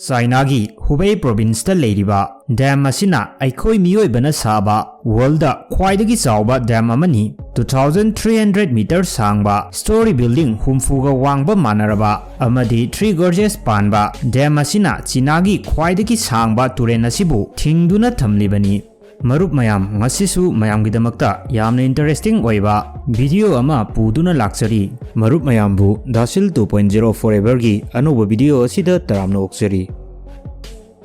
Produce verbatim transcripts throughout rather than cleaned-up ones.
ꯆꯥꯏꯅꯥꯒꯤ ꯍꯨꯕꯦꯏ ꯄ꯭ꯔꯣꯚꯤꯟꯁꯇ ꯂꯩꯔꯤꯕ ꯗꯦꯝ ꯑꯁꯤꯅ ꯑꯩꯈꯣꯏ ꯃꯤꯑꯣꯏꯕꯅ ꯁꯥꯕ ꯋꯥꯔꯜꯗ ꯈ꯭ꯋꯥꯏꯗꯒꯤ ꯆꯥꯎꯕ ꯗꯦꯝ ꯑꯃꯅꯤ꯫ Two thousand three hundred meter ꯁꯥꯡꯕ, ꯁ꯭ꯇꯣꯔꯤ ꯕꯤꯜꯗꯤꯡ ꯍꯨꯝꯐꯨꯒ ꯋꯥꯡꯕ ꯃꯥꯟꯅꯔꯕ ꯑꯃꯗꯤ three gorges ꯄꯥꯟꯕ ꯗꯦꯝ ꯑꯁꯤꯅ ꯆꯤꯅꯥꯒꯤ ꯈ꯭ꯋꯥꯏꯗꯒꯤ ꯁꯥꯡꯕ ꯇꯨꯔꯦꯜ ꯑꯁꯤꯕꯨ ꯊꯤꯡꯗꯨꯅ ꯊꯝꯂꯤꯕꯅꯤ꯫ ꯃꯔꯨꯞ ꯃꯌꯥꯝ, ꯉꯁꯤꯁꯨ ꯃꯌꯥꯝꯒꯤꯗꯃꯛꯇ ꯌꯥꯝꯅ interesting ꯑꯣꯏꯕ video ꯑꯃ ꯄꯨꯗꯨꯅ ꯂꯥꯛꯆꯔꯤ꯫ ꯃꯔꯨꯞ ꯃꯌꯥꯝꯕꯨ ꯗꯥꯁꯤꯜ two point zero foreverꯒꯤ ꯑꯅꯧꯕ video ꯑꯁꯤꯗ ꯇꯔꯥꯝꯅ ꯑꯣꯛꯆꯔꯤ꯫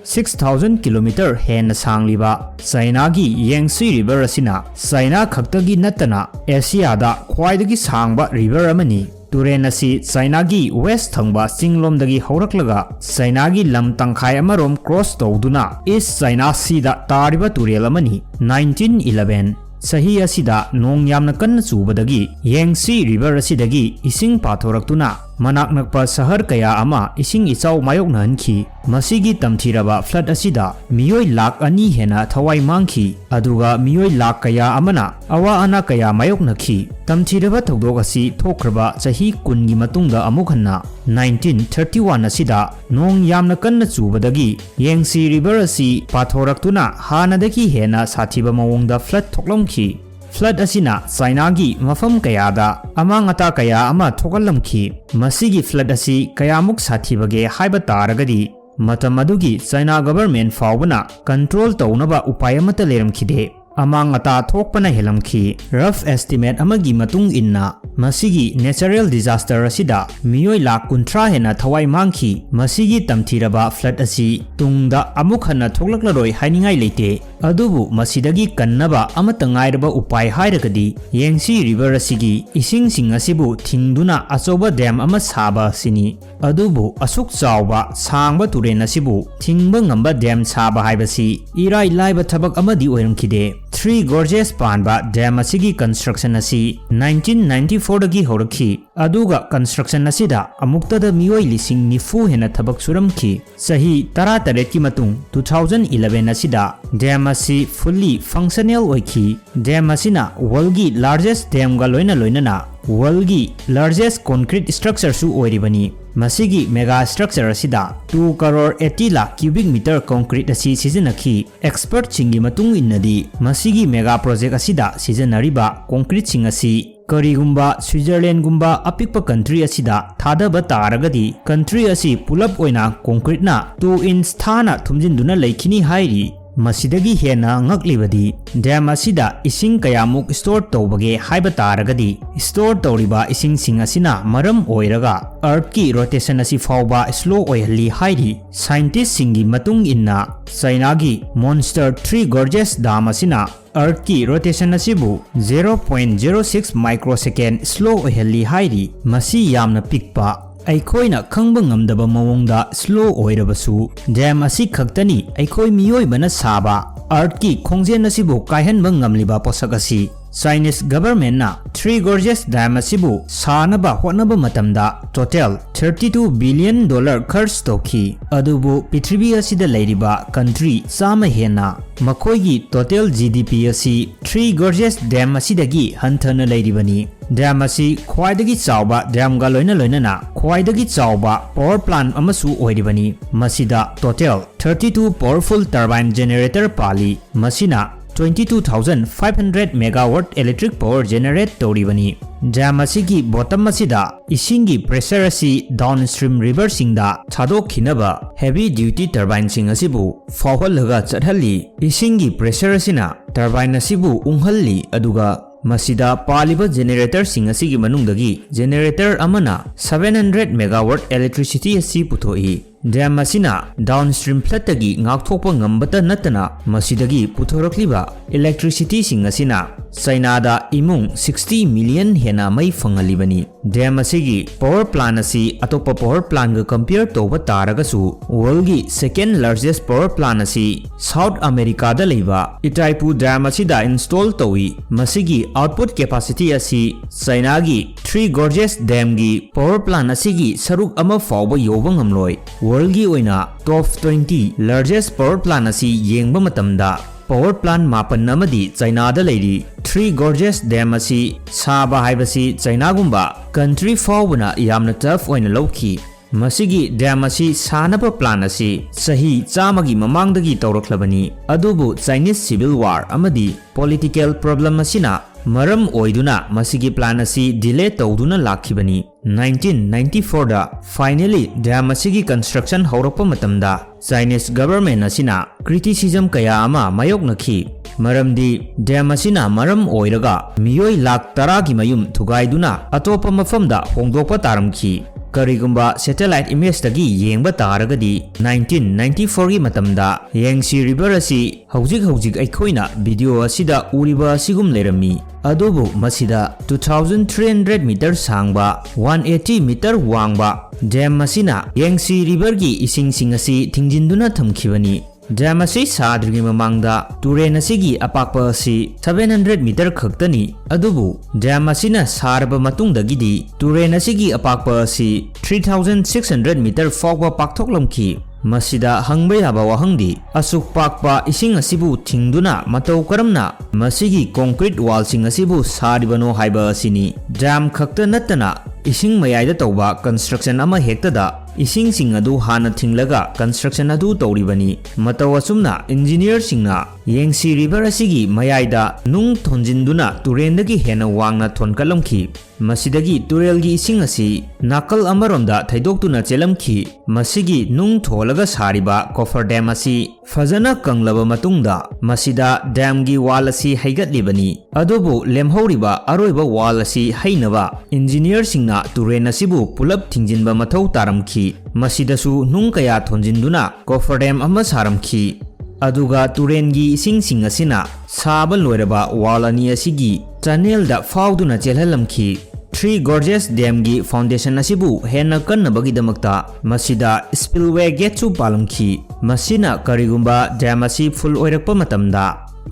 Six thousand kilometer ꯍꯦꯟꯅ ꯁꯥꯡꯂꯤꯕ ꯆꯥꯏꯅꯥꯒꯤ Yangtze River ꯑꯁꯤꯅ ꯆꯥꯏꯅꯥ ꯈꯛꯇꯒꯤ ꯅꯠꯇꯅ ꯑꯦꯁꯤꯌꯥꯗ ꯈ꯭ꯋꯥꯏꯗꯒꯤ ꯁꯥꯡꯕ river ꯑꯃꯅꯤ꯫ ꯇꯨꯔꯦꯜ ꯑꯁꯤ ꯆꯥꯏꯅꯥꯒꯤ west ꯊꯪꯕ ꯆꯤꯡꯂꯣꯝꯗꯒꯤ ꯍꯧꯔꯛꯂꯒ ꯆꯥꯏꯅꯥꯒꯤ ꯂꯝ ꯇꯪꯈꯥꯏ ꯑꯃꯔꯣꯝ cross ꯇꯧꯗꯨꯅ East China Seaꯗ ꯇꯥꯔꯤꯕ ꯇꯨꯔꯦꯜ ꯑꯃꯅꯤ꯫ Nineteen eleven ꯆꯍꯤ ꯑꯁꯤꯗ ꯅꯣꯡ ꯌꯥꯝꯅ ꯀꯟꯅ ꯆꯨꯕꯗꯒꯤ Yangtze River ꯑꯁꯤꯗꯒꯤ ꯏꯁꯤꯡ ꯄꯥꯊꯣꯔꯛꯇꯨꯅ ꯃꯅꯥꯛ ꯅꯛꯄ ꯁꯍꯔ ꯀꯌꯥ ꯑꯃ ꯏꯁꯤꯡ ꯏꯆꯥꯎ ꯃꯥꯌꯣꯛꯅꯍꯟꯈꯤ꯫ ꯃꯁꯤꯒꯤ ꯇꯝꯊꯤꯔꯕ flood ꯑꯁꯤꯗ ꯃꯤꯑꯣꯏ ꯂꯥꯈ ꯑꯅꯤ ꯍꯦꯟꯅ ꯊꯋꯥꯏ ꯃꯥꯡꯈꯤ, ꯑꯗꯨꯒ ꯃꯤꯑꯣꯏ ꯂꯥꯈ ꯀꯌꯥ ꯑꯃꯅ ꯑꯋꯥ ꯑꯅꯥ ꯀꯌꯥ ꯃꯥꯌꯣꯛꯅꯈꯤ꯫ ꯇꯝꯊꯤꯔꯕ ꯊꯧꯗꯣꯛ ꯑꯁꯤ ꯊꯣꯛꯈ꯭ꯔꯕ ꯆꯍꯤ ꯀꯨꯟꯒꯤ ꯃꯇꯨꯡꯗ ꯑꯃꯨꯛ ꯍꯟꯅ nineteen thirty one ꯑꯁꯤꯗ ꯅꯣꯡ ꯌꯥꯝꯅ ꯀꯟꯅ ꯆꯨꯕꯗꯒꯤ Yangtze River ꯑꯁꯤ ꯄꯥꯊꯣꯔꯛꯇꯨꯅ ꯍꯥꯟꯅꯗꯒꯤ ꯍꯦꯟꯅ ꯁꯥꯊꯤꯕ ꯃꯑꯣꯡꯗ flood ꯊꯣꯛꯂꯝꯈꯤ꯫ Flood ꯑꯁꯤꯅ ꯆꯥꯏꯅꯥꯒꯤ ꯃꯐꯝ ꯀꯌꯥꯗ ꯑꯃꯥꯡ ꯑꯇꯥ ꯀꯌꯥ ꯑꯃ ꯊꯣꯛꯍꯜꯂꯝꯈꯤ꯫ ꯃꯁꯤꯒꯤ flood ꯑꯁꯤ ꯀꯌꯥꯃꯨꯛ ꯁꯥꯊꯤꯕꯒꯦ ꯍꯥꯏꯕ ꯇꯥꯔꯒꯗꯤ, ꯃꯇꯝ ꯑꯗꯨꯒꯤ ꯆꯥꯏꯅꯥ government ꯐꯥꯎꯕꯅ control ꯇꯧꯅꯕ ꯎꯄꯥꯏ ꯑꯃꯠꯇ ꯂꯩꯔꯝꯈꯤꯗꯦ꯫ ꯑꯃꯥꯡ ꯑꯇꯥ ꯊꯣꯛꯄꯅ ꯍꯦꯜꯂꯝꯈꯤ꯫ Rough estimate ꯑꯃꯒꯤ ꯃꯇꯨꯡ ꯏꯟꯅ, ꯃꯁꯤꯒꯤ natural disaster ꯑꯁꯤꯗ ꯃꯤꯑꯣꯏ ꯂꯥꯈ ꯀꯨꯟꯊ꯭ꯔꯥ ꯍꯦꯟꯅ ꯊꯋꯥꯏ ꯃꯥꯡꯈꯤ꯫ ꯃꯁꯤꯒꯤ ꯇꯝꯊꯤꯔꯕ flood ꯑꯁꯤ ꯇꯨꯡꯗ ꯑꯃꯨꯛ ꯍꯟꯅ ꯊꯣꯛꯂꯛꯂꯔꯣꯏ ꯍꯥꯏꯅꯤꯡꯉꯥꯏ ꯂꯩꯇꯦ꯫ ꯑꯗꯨꯕꯨ ꯃꯁꯤꯗꯒꯤ ꯀꯟꯅꯕ ꯑꯃꯠꯇ ꯉꯥꯏꯔꯕ ꯎꯄꯥꯏ ꯍꯥꯏꯔꯒꯗꯤ Yangtze River ꯑꯁꯤꯒꯤ ꯏꯁꯤꯡꯁꯤꯡ ꯑꯁꯤꯕꯨ ꯊꯤꯡꯗꯨꯅ ꯑꯆꯧꯕ dam ꯑꯃ ꯁꯥꯕ ꯑꯁꯤꯅꯤ꯫ ꯑꯗꯨꯕꯨ ꯑꯁꯨꯛ ꯆꯥꯎꯕ, ꯁꯥꯡꯕ ꯇꯨꯔꯦꯜ ꯑꯁꯤꯕꯨ ꯊꯤꯡꯕ ꯉꯝꯕ dam ꯁꯥꯕ ꯍꯥꯏꯕꯁꯤ ꯏꯔꯥꯏ ꯂꯥꯏꯕ ꯊꯕꯛ ꯑꯃꯗꯤ ꯑꯣꯏꯔꯝꯈꯤꯗꯦ꯫ Three gorges ꯄꯥꯟꯕ dam ꯑꯁꯤꯒꯤ construction ꯑꯁꯤ nineteen ninety fourꯗꯒꯤ ꯍꯧꯔꯛꯈꯤ, ꯑꯗꯨꯒ construction ꯑꯁꯤꯗ ꯑꯃꯨꯛꯇꯗ ꯃꯤꯑꯣꯏ ꯂꯤꯁꯤꯡ ꯅꯤꯐꯨ ꯍꯦꯟꯅ ꯊꯕꯛ ꯁꯨꯔꯝꯈꯤ꯫ ꯆꯍꯤ ꯇꯔꯥꯇꯔꯦꯠꯀꯤ ꯃꯇꯨꯡ, two thousand eleven ꯑꯁꯤꯗ dam ꯑꯁꯤ fully functional ꯑꯣꯏꯈꯤ꯫ Dam ꯑꯁꯤꯅ worldꯒꯤ largest damꯒ ꯂꯣꯏꯅ ꯂꯣꯏꯅꯅ worldꯒꯤ largest concrete structureꯁꯨ ꯑꯣꯏꯔꯤꯕꯅꯤ꯫ ꯃꯁꯤꯒꯤ mega structure ꯑꯁꯤꯗ two crore eighty lakh cubic meter concrete ꯑꯁꯤ ꯁꯤꯖꯤꯟꯅꯈꯤ꯫ Expertꯁꯤꯡꯒꯤ ꯃꯇꯨꯡ ꯏꯟꯅꯗꯤ, ꯃꯁꯤꯒꯤ mega project ꯑꯁꯤꯗ ꯁꯤꯖꯤꯟꯅꯔꯤꯕ concreteꯁꯤꯡ ꯑꯁꯤ ꯀꯔꯤꯒꯨꯝꯕ Switzerlandꯒꯨꯝꯕ ꯑꯄꯤꯛꯄ country ꯑꯁꯤꯗ ꯊꯥꯗꯕ ꯇꯥꯔꯒꯗꯤ, country ꯑꯁꯤ ꯄꯨꯂꯞ ꯑꯣꯏꯅ concreteꯅ two inch ꯊꯥꯅ ꯊꯨꯝꯖꯤꯟꯗꯨꯅ ꯂꯩꯈꯤꯅꯤ ꯍꯥꯏꯔꯤ꯫ ꯃꯁꯤꯗꯒꯤ ꯍꯦꯟꯅ ꯉꯛꯂꯤꯕꯗꯤ, dam ꯑꯁꯤꯗ ꯏꯁꯤꯡ ꯀꯌꯥꯃꯨꯛ store ꯇꯧꯕꯒꯦ ꯍꯥꯏꯕ ꯇꯥꯔꯒꯗꯤ, store ꯇꯧꯔꯤꯕ ꯏꯁꯤꯡꯁꯤꯡ ꯑꯁꯤꯅ ꯃꯔꯝ ꯑꯣꯏꯔꯒ Earthꯀꯤ rotation ꯑꯁꯤ ꯐꯥꯎꯕ slow ꯑꯣꯏꯍꯜꯂꯤ ꯍꯥꯏꯔꯤ꯫ Scientistꯁꯤꯡꯒꯤ ꯃꯇꯨꯡ ꯏꯟꯅ, Chinaꯒꯤ Monster Three Gorges Dam ꯑꯁꯤꯅ Earthꯀꯤ rotation ꯑꯁꯤꯕꯨ zero point zero six microsecond slow ꯑꯣꯏꯍꯜꯂꯤ ꯍꯥꯏꯔꯤ꯫ ꯃꯁꯤ ꯌꯥꯝꯅ ꯄꯤꯛꯄ, ꯑꯩꯈꯣꯏꯅ ꯈꯪꯕ ꯉꯝꯗꯕ ꯃꯑꯣꯡꯗ slow ꯑꯣꯏꯔꯕꯁꯨ, dam ꯑꯁꯤ ꯈꯛꯇꯅꯤ ꯑꯩꯈꯣꯏ ꯃꯤꯑꯣꯏꯕꯅ ꯁꯥꯕ Earthꯀꯤ ꯈꯣꯡꯖꯦꯜ ꯑꯁꯤꯕꯨ ꯀꯥꯏꯍꯟꯕ ꯉꯝꯂꯤꯕ ꯄꯣꯠꯁꯛ ꯑꯁꯤ꯫ Chinese governmentꯅ Three Gorges Dam ꯑꯁꯤꯕꯨ ꯁꯥꯅꯕ ꯍꯣꯠꯅꯕ ꯃꯇꯝꯗ total thirty two billion dollar ꯈꯔꯆ ꯇꯧꯈꯤ꯫ ꯑꯗꯨꯕꯨ ꯄ꯭ꯔꯤꯊꯤꯕꯤ ꯑꯁꯤꯗ ꯂꯩꯔꯤꯕ country ꯆꯥꯝꯃ ꯍꯦꯟꯅ ꯃꯈꯣꯏꯒꯤ total GDP ꯑꯁꯤ Three Gorges Dam ꯑꯁꯤꯗꯒꯤ ꯍꯟꯊꯅ ꯂꯩꯔꯤꯕꯅꯤ꯫ Dam ꯑꯁꯤ ꯈ꯭ꯋꯥꯏꯗꯒꯤ ꯆꯥꯎꯕ damꯒ ꯂꯣꯏꯅ ꯂꯣꯏꯅꯅ ꯈ꯭ꯋꯥꯏꯗꯒꯤ ꯆꯥꯎꯕ power plant ꯑꯃꯁꯨ ꯑꯣꯏꯔꯤꯕꯅꯤ꯫ ꯃꯁꯤꯗ total thirty two powerful turbine generator ꯄꯥꯜꯂꯤ꯫ ꯃꯁꯤꯅ twenty two thousand five hundred megawatt electric power generate ꯇꯧꯔꯤꯕꯅꯤ꯫ Dam ꯑꯁꯤꯒꯤ bottom ꯑꯁꯤꯗ ꯏꯁꯤꯡꯒꯤ pressure ꯑꯁꯤ downstream riverꯁꯤꯡꯗ ꯊꯥꯗꯣꯛꯈꯤꯅꯕ heavy duty turbineꯁꯤꯡ ꯑꯁꯤꯕꯨ ꯐꯥꯎꯍꯜꯂꯒ ꯆꯠꯍꯜꯂꯤ꯫ ꯏꯁꯤꯡꯒꯤ pressure ꯑꯁꯤꯅ turbine ꯑꯁꯤꯕꯨ ꯎꯪꯍꯜꯂꯤ, ꯑꯗꯨꯒ ꯃꯁꯤꯗ ꯄꯥꯜꯂꯤꯕ generatorꯁꯤꯡ ꯑꯁꯤꯒꯤ ꯃꯅꯨꯡꯗꯒꯤ generator ꯑꯃꯅ seven hundred megawatt electricity ꯑꯁꯤ ꯄꯨꯊꯣꯛꯏ꯫ Dam ꯑꯁꯤꯅ downstream floodꯇꯒꯤ ꯉꯥꯛꯊꯣꯛꯄ ꯉꯝꯕꯇ ꯅꯠꯇꯅ, ꯃꯁꯤꯗꯒꯤ ꯄꯨꯊꯣꯔꯛꯂꯤꯕ electricityꯁꯤꯡ ꯑꯁꯤꯅ Chinaꯗ ꯏꯃꯨꯡ sixty million ꯍꯦꯟꯅ ꯃꯩ ꯐꯪꯍꯜꯂꯤꯕꯅꯤ꯫ Dam ꯑꯁꯤꯒꯤ power plant ꯑꯁꯤ ꯑꯇꯣꯞꯄ power plantꯒ compare ꯇꯧꯕ ꯇꯥꯔꯒꯁꯨ, worldꯒꯤ second largest power plant ꯑꯁꯤ South Americaꯗ ꯂꯩꯕ Itaipu Dam ꯑꯁꯤꯗ install ꯇꯧꯏ꯫ ꯃꯁꯤꯒꯤ output capacity ꯑꯁꯤ Chinaꯒꯤ Three Gorges Damꯒꯤ power plant ꯑꯁꯤꯒꯤ ꯁꯔꯨꯛ ꯑꯃ ꯐꯥꯎꯕ ꯌꯧꯕ ꯉꯝꯂꯣꯏ꯫ Worldꯒꯤ ꯑꯣꯏꯅ top twenty largest power plant ꯑꯁꯤ ꯌꯦꯡꯕ ꯃꯇꯝꯗ, power plant ꯃꯥꯄꯟ ꯑꯃꯗꯤ Chinaꯗ ꯂꯩꯔꯤ꯫ Three Gorges Dam ꯑꯁꯤ ꯁꯥꯕ ꯍꯥꯏꯕꯁꯤ Chinaꯒꯨꯝꯕ country ꯐꯥꯎꯕꯅ ꯌꯥꯝꯅ tough ꯑꯣꯏꯅ ꯂꯧꯈꯤ꯫ ꯃꯁꯤꯒꯤ ꯗꯦꯝ ꯑꯁꯤ ꯁꯥꯅꯕ ꯄ꯭ꯂꯥꯟ ꯑꯁꯤ ꯆꯍꯤ ꯆꯥꯝꯃꯒꯤ ꯃꯃꯥꯡꯗꯒꯤ ꯇꯧꯔꯛꯂꯕꯅꯤ, ꯑꯗꯨꯕꯨ Chinese Civil War ꯑꯃꯗꯤ political problem ꯑꯁꯤꯅ ꯃꯔꯝ ꯑꯣꯏꯗꯨꯅ ꯃꯁꯤꯒꯤ ꯄ꯭ꯂꯥꯟ ꯑꯁꯤ delay ꯇꯧꯗꯨꯅ ꯂꯥꯛꯈꯤꯕꯅꯤ꯫ Nineteen ninety fourꯗ finally ꯗꯦꯝ ꯑꯁꯤꯒꯤ construction ꯍꯧꯔꯛꯄ ꯃꯇꯝꯗ Chinese government ꯑꯁꯤꯅ criticism ꯀꯌꯥ ꯑꯃ ꯃꯥꯌꯣꯛꯅꯈꯤ, ꯃꯔꯝꯗꯤ ꯗꯦꯝ ꯑꯁꯤꯅ ꯃꯔꯝ ꯑꯣꯏꯔꯒ ꯃꯤꯑꯣꯏ ꯂꯥꯈ ꯇꯔꯥꯒꯤ ꯃꯌꯨꯝ ꯊꯨꯒꯥꯏꯗꯨꯅ ꯑꯇꯣꯞꯄ ꯃꯐꯝꯗ ꯍꯣꯡꯗꯣꯛꯄ ꯇꯥꯔꯝꯈꯤ꯫ ꯀꯔꯤꯒꯨꯝꯕ satellite imageꯇꯒꯤ ꯌꯦꯡꯕ ꯇꯥꯔꯒꯗꯤ, nineteen ninety fourꯒꯤ ꯃꯇꯝꯗ Yangtze River ꯑꯁꯤ ꯍꯧꯖꯤꯛ ꯍꯧꯖꯤꯛ ꯑꯩꯈꯣꯏꯅ video ꯑꯁꯤꯗ ꯎꯔꯤꯕ ꯑꯁꯤꯒꯨꯝ ꯂꯩꯔꯝꯃꯤ꯫ ꯑꯗꯨꯕꯨ ꯃꯁꯤꯗ two thousand three hundred meter ꯁꯥꯡꯕ, one eighty meter ꯋꯥꯡꯕ ꯗꯦꯝ ꯑꯁꯤꯅ Yangtze Riverꯒꯤ ꯏꯁꯤꯡꯁꯤꯡ ꯑꯁꯤ ꯊꯤꯡꯖꯤꯟꯗꯨꯅ ꯊꯝꯈꯤꯕꯅꯤ꯫ ꯗꯦꯝ ꯑꯁꯤ ꯁꯥꯗ꯭ꯔꯤꯉꯩ ꯃꯃꯥꯡꯗ ꯇꯨꯔꯦꯟ ꯑꯁꯤꯒꯤ ꯑꯄꯥꯛꯄ ꯑꯁꯤ seven hundred meter ꯈꯛꯇꯅꯤ, ꯑꯗꯨꯕꯨ ꯗꯦꯝ ꯑꯁꯤꯅ ꯁꯥꯔꯕ ꯃꯇꯨꯡꯗꯒꯤꯗꯤ ꯇꯨꯔꯦꯟ ꯑꯁꯤꯒꯤ ꯑꯄꯥꯛꯄ ꯑꯁꯤ three thousand six hundred meter ꯐꯥꯎꯕ ꯄꯥꯛꯊꯣꯛꯂꯝꯈꯤ꯫ ꯃꯁꯤꯗ ꯍꯪꯕ ꯌꯥꯕ ꯋꯥꯍꯪꯗꯤ, ꯑꯁꯨꯛ ꯄꯥꯛꯄ ꯏꯁꯤꯡ ꯑꯁꯤꯕꯨ ꯊꯤꯡꯗꯨꯅ ꯃꯇꯧ ꯀꯔꯝꯅ ꯃꯁꯤꯒꯤ concrete wallꯁꯤꯡ ꯑꯁꯤꯕꯨ ꯁꯥꯔꯤꯕꯅꯣ ꯍꯥꯏꯕ ꯑꯁꯤꯅꯤ꯫ ꯗꯦꯝ ꯈꯛꯇ ꯅꯠꯇꯅ ꯏꯁꯤꯡ ꯃꯌꯥꯏꯗ ꯇꯧꯕ construction ꯑꯃ ꯍꯦꯛꯇꯗ ꯏꯁꯤꯡꯁꯤꯡ ꯑꯗꯨ ꯍꯥꯟꯅ ꯊꯤꯡꯂꯒ construction ꯑꯗꯨ ꯇꯧꯔꯤꯕꯅꯤ꯫ ꯃꯇꯧ ꯑꯁꯨꯝꯅ engineerꯁꯤꯡꯅ Yangtze River ꯑꯁꯤꯒꯤ ꯃꯌꯥꯏꯗ ꯅꯨꯡ ꯊꯣꯟꯖꯤꯟꯗꯨꯅ ꯇꯨꯔꯦꯟꯗꯒꯤ ꯍꯦꯟꯅ ꯋꯥꯡꯅ ꯊꯣꯟꯀꯠꯂꯝꯈꯤ꯫ ꯃꯁꯤꯗꯒꯤ ꯇꯨꯔꯦꯜꯒꯤ ꯏꯁꯤꯡ ꯑꯁꯤ ꯅꯥꯀꯜ ꯑꯃꯔꯣꯝꯗ ꯊꯩꯗꯣꯛꯇꯨꯅ ꯆꯦꯜꯂꯝꯈꯤ꯫ ꯃꯁꯤꯒꯤ ꯅꯨꯡ ꯊꯣꯜꯂꯒ ꯁꯥꯔꯤꯕ coffer dam ꯑꯁꯤ ꯐꯖꯅ ꯀꯪꯂꯕ ꯃꯇꯨꯡꯗ ꯃꯁꯤꯗ ꯗꯦꯝꯒꯤ wall ꯑꯁꯤ ꯍꯩꯒꯠꯂꯤꯕꯅꯤ꯫ ꯑꯗꯨꯕꯨ ꯂꯦꯝꯍꯧꯔꯤꯕ ꯑꯔꯣꯏꯕ wall ꯑꯁꯤ ꯍꯩꯅꯕ engineerꯁꯤꯡꯅ ꯇꯨꯔꯦꯟ ꯑꯁꯤꯕꯨ ꯄꯨꯂꯞ ꯊꯤꯡꯖꯤꯟꯕ ꯃꯊꯧ ꯇꯥꯔꯝꯈꯤ꯫ ꯃꯁꯤꯗꯁꯨ ꯅꯨꯡ ꯀꯌꯥ ꯊꯣꯟꯖꯤꯟꯗꯨꯅ coffer dam ꯑꯃ ꯁꯥꯔꯝꯈꯤ꯫ ꯑꯗꯨꯒ ꯇꯨꯔꯦꯟꯒꯤ ꯏꯁꯤꯡꯁꯤꯡ ꯑꯁꯤꯅ ꯁꯥꯕ ꯂꯣꯏꯔꯕ wall ꯑꯅꯤ ꯑꯁꯤꯒꯤ channelꯗ ꯐꯥꯎꯗꯨꯅ ꯆꯦꯜꯍꯜꯂꯝꯈꯤ꯫ Three Gorges damꯒꯤ foundation ꯑꯁꯤꯕꯨ ꯍꯦꯟꯅ ꯀꯟꯅꯕꯒꯤꯗꯃꯛꯇ ꯃꯁꯤꯗ spillway gateꯁꯨ ꯄꯥꯜꯂꯝꯈꯤ꯫ ꯃꯁꯤꯅ ꯀꯔꯤꯒꯨꯝꯕ dam ꯑꯁꯤ full ꯑꯣꯏꯔꯛꯄ ꯃꯇꯝꯗ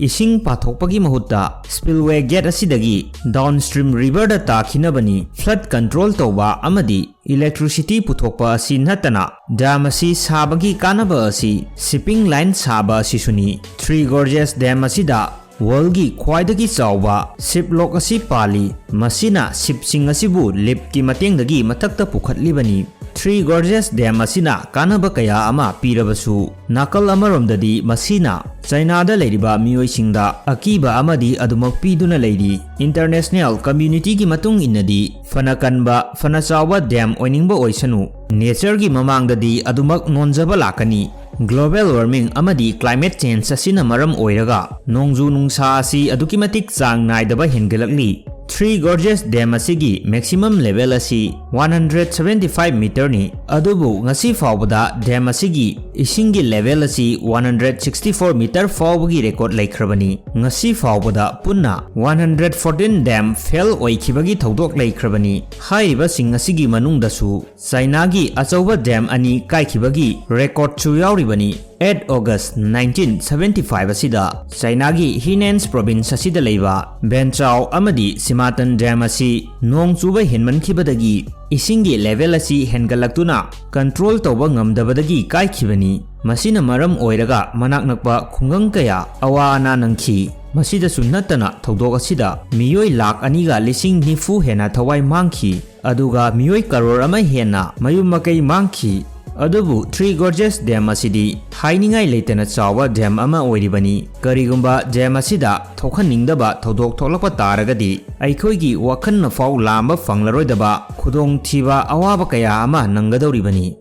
ꯏꯁꯤꯡ ꯄꯥꯊꯣꯛꯄꯒꯤ ꯃꯍꯨꯠꯇ spillway gate ꯑꯁꯤꯗꯒꯤ downstream riverꯗ ꯇꯥꯈꯤꯅꯕꯅꯤ꯫ Flood control ꯇꯧꯕ ꯑꯃꯗꯤ electricity ꯄꯨꯊꯣꯛꯄ ꯑꯁꯤ ꯅꯠꯇꯅ dam ꯑꯁꯤ ꯁꯥꯕꯒꯤ ꯀꯥꯟꯅꯕ ꯑꯁꯤ shipping line ꯁꯥꯕ ꯑꯁꯤꯁꯨꯅꯤ꯫ Three Gorges dam ꯑꯁꯤꯗ worldꯒꯤ ꯈ꯭ꯋꯥꯏꯗꯒꯤ ꯆꯥꯎꯕ ship lock ꯑꯁꯤ ꯄꯥꯜꯂꯤ꯫ ꯃꯁꯤꯅ shipꯁꯤꯡ ꯑꯁꯤꯕꯨ liftꯀꯤ ꯃꯇꯦꯡꯗꯒꯤ ꯃꯊꯛꯇ ꯄꯨꯈꯠꯂꯤꯕꯅꯤ꯫ Three Gorges Dam ꯑꯁꯤꯅ ꯀꯥꯟꯅꯕ ꯀꯌꯥ ꯑꯃ ꯄꯤꯔꯕꯁꯨ, ꯅꯥꯀꯜ ꯑꯃꯔꯣꯝꯗꯗꯤ ꯃꯁꯤꯅ ꯆꯥꯏꯅꯥꯗ ꯂꯩꯔꯤꯕ ꯃꯤꯑꯣꯏꯁꯤꯡꯗ ꯑꯀꯤꯕ ꯑꯃꯗꯤ ꯑꯗꯨꯃꯛ ꯄꯤꯗꯨꯅ ꯂꯩꯔꯤ꯫ International communityꯒꯤ ꯃꯇꯨꯡ ꯏꯟꯅꯗꯤ, ꯐꯅ ꯀꯟꯕ, ꯐꯅ ꯆꯥꯎꯕ dam ꯑꯣꯏꯅꯤꯡꯕ ꯑꯣꯏꯁꯅꯨ, natureꯒꯤ ꯃꯃꯥꯡꯗꯗꯤ ꯑꯗꯨꯃꯛ ꯅꯣꯟꯖꯕ ꯂꯥꯛꯀꯅꯤ꯫ Global warming ꯑꯃꯗꯤ climate change ꯑꯁꯤꯅ ꯃꯔꯝ ꯑꯣꯏꯔꯒ ꯅꯣꯡꯖꯨ ꯅꯨꯡꯁꯥ ꯑꯁꯤ ꯑꯗꯨꯛꯀꯤ ꯃꯇꯤꯛ ꯆꯥꯡ ꯅꯥꯏꯗꯕ ꯍꯦꯟꯒꯠꯂꯛꯂꯤ꯫ Three Gorges Dam ꯑꯁꯤꯒꯤ maximum level ꯑꯁꯤ one hundred seventy five meterꯅꯤ, ꯑꯗꯨꯕꯨ ꯉꯁꯤ ꯐꯥꯎꯕꯗ dam ꯑꯁꯤꯒꯤ ꯏꯁꯤꯡꯒꯤ level ꯑꯁꯤ one hundred sixty four meter ꯐꯥꯎꯕꯒꯤ record ꯂꯩꯈ꯭ꯔꯕꯅꯤ꯫ ꯉꯁꯤ ꯐꯥꯎꯕꯗ ꯄꯨꯟꯅ one hundred fourteen dam fail ꯑꯣꯏꯈꯤꯕꯒꯤ ꯊꯧꯗꯣꯛ ꯂꯩꯈ꯭ꯔꯕꯅꯤ꯫ ꯍꯥꯏꯔꯤꯕꯁꯤꯡ ꯑꯁꯤꯒꯤ ꯃꯅꯨꯡꯗꯁꯨ ꯆꯥꯏꯅꯥꯒꯤ ꯑꯆꯧꯕ dam ꯑꯅꯤ ꯀꯥꯏꯈꯤꯕꯒꯤ recordꯁꯨ ꯌꯥꯎꯔꯤꯕꯅꯤ꯫ Eight August nineteen seventy five ꯑꯁꯤꯗ ꯆꯥꯏꯅꯥꯒꯤ Henan province ꯑꯁꯤꯗ ꯂꯩꯕ Banqiao ꯑꯃꯗꯤ Shimatan dam ꯑꯁꯤ ꯅꯣꯡ ꯆꯨꯕ ꯍꯦꯟꯃꯟꯈꯤꯕꯗꯒꯤ ꯏꯁꯤꯡꯒꯤ level ꯑꯁꯤ ꯍꯦꯟꯒꯠꯂꯛꯇꯨꯅ control ꯇꯧꯕ ꯉꯝꯗꯕꯗꯒꯤ ꯀꯥꯏꯈꯤꯕꯅꯤ꯫ ꯃꯁꯤꯅ ꯃꯔꯝ ꯑꯣꯏꯔꯒ ꯃꯅꯥꯛ ꯅꯛꯄ ꯈꯨꯡꯒꯪ ꯀꯌꯥ ꯑꯋꯥ ꯑꯅꯥ ꯅꯪꯈꯤ꯫ ꯃꯁꯤꯗꯁꯨ ꯅꯠꯇꯅ ꯊꯧꯗꯣꯛ ꯑꯁꯤꯗ ꯃꯤꯑꯣꯏ ꯂꯥꯈ ꯑꯅꯤꯒ ꯂꯤꯁꯤꯡ ꯅꯤꯐꯨ ꯍꯦꯟꯅ ꯊꯋꯥꯏ ꯃꯥꯡꯈꯤ꯫ ꯑꯗꯨꯒ ꯃꯤꯑꯣꯏ ꯀꯔꯣꯔ ꯑꯃ ꯍꯦꯟꯅ ꯃꯌꯨꯝ ꯃꯀꯩ ꯃꯥꯡꯈꯤ꯫ ꯑꯗꯨꯕꯨ Three Gorges Dam ꯑꯁꯤꯗꯤ ꯍꯥꯏꯅꯤꯡꯉꯥꯏ ꯂꯩꯇꯅ ꯆꯥꯎꯕ dam ꯑꯃ ꯑꯣꯏꯔꯤꯕꯅꯤ꯫ ꯀꯔꯤꯒꯨꯝꯕ dam ꯑꯁꯤꯗ ꯊꯣꯛꯍꯟꯅꯤꯡꯗꯕ ꯊꯧꯗꯣꯛ ꯊꯣꯛꯂꯛꯄ ꯇꯥꯔꯒꯗꯤ, ꯑꯩꯈꯣꯏꯒꯤ ꯋꯥꯈꯜꯅ ꯐꯥꯎ ꯂꯥꯝꯕ ꯐꯪꯂꯔꯣꯏꯗꯕ ꯈꯨꯗꯣꯡꯊꯤꯕ ꯑꯋꯥꯕ ꯀꯌꯥ ꯑꯃ ꯅꯪꯒꯗꯧꯔꯤꯕꯅꯤ꯫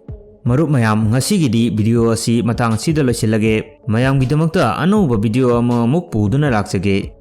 ꯃꯔꯨꯞ ꯃꯌꯥꯝ, ꯉꯁꯤꯒꯤꯗꯤ video ꯑꯁꯤ ꯃꯇꯥꯡ ꯑꯁꯤꯗ ꯂꯣꯏꯁꯤꯜꯂꯒꯦ꯫ ꯃꯌꯥꯝꯒꯤꯗꯃꯛꯇ ꯑꯅꯧꯕ video ꯑꯃꯃꯨꯛ ꯄꯨꯗꯨꯅ ꯂꯥꯛꯆꯒꯦ꯫